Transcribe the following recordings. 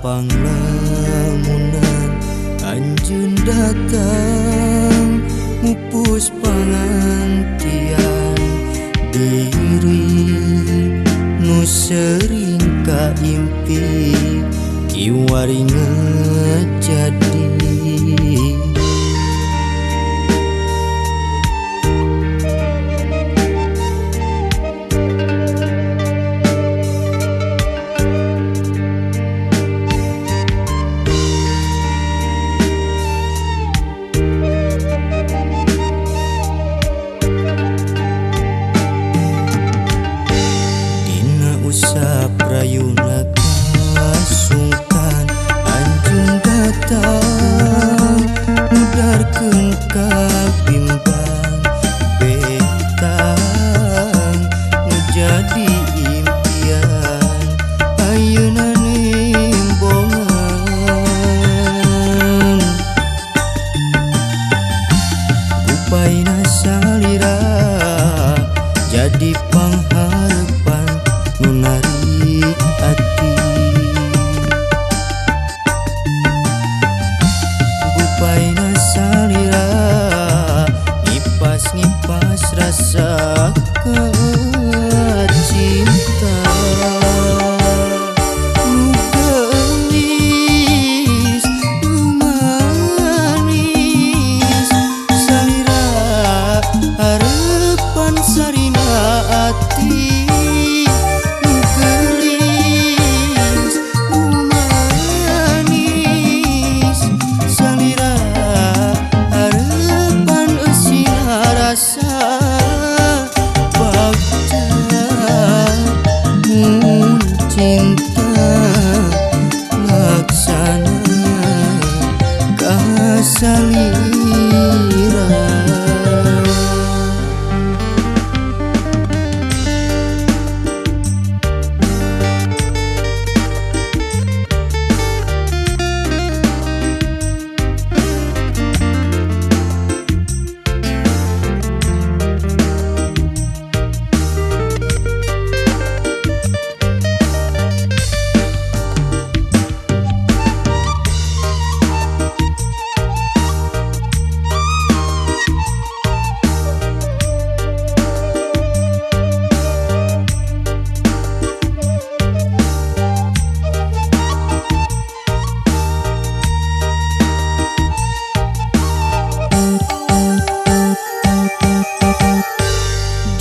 Panglamunan anjeun datang mupus pangantian diri nu sering kaimpi kiwari ngajadi. Usap rayuna kasungkan anjeun datang mudarkeun kabimbang bentang nu jadi impian ayeuna nimbongan gupaina salira jadi pangharepan nu narik ati gupaina salira ngipas-ngipas rasa cinta nu geulis nu manis salira harepan sarina ati. Cinta laksana kasalira.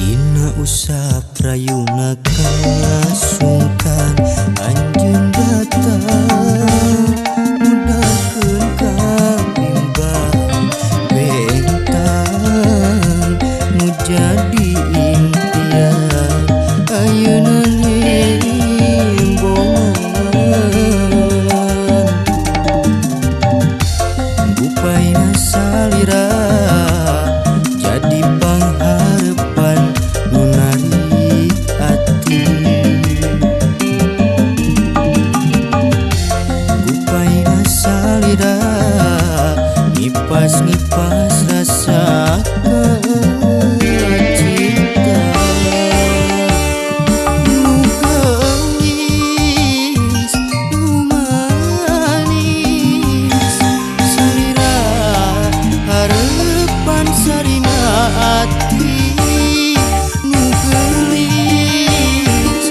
Dina usap rayuna kasungkan anjeun datang mudarkeun kabimbang bentang nu jadi impian ayeuna nimbongan gupaina salira jadi pangharepan nu narik ati gupaina salira ngipas-ngipas rasa cinta nu geulis nu manis salira harepan sarina ati nu geulis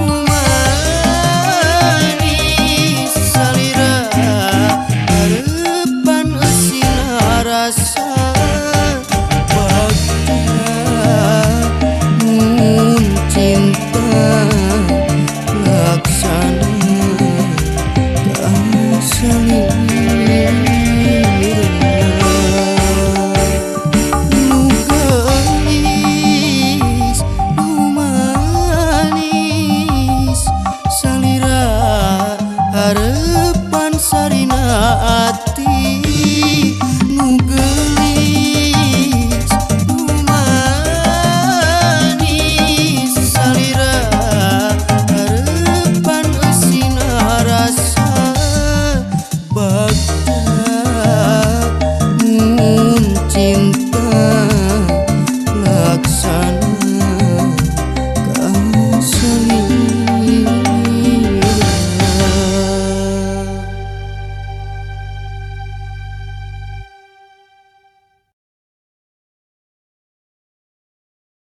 nu manis salira harepan eusina rasa bagja mun cinta laksana kasalira. Nu geulis nu manis salira harepan sarina.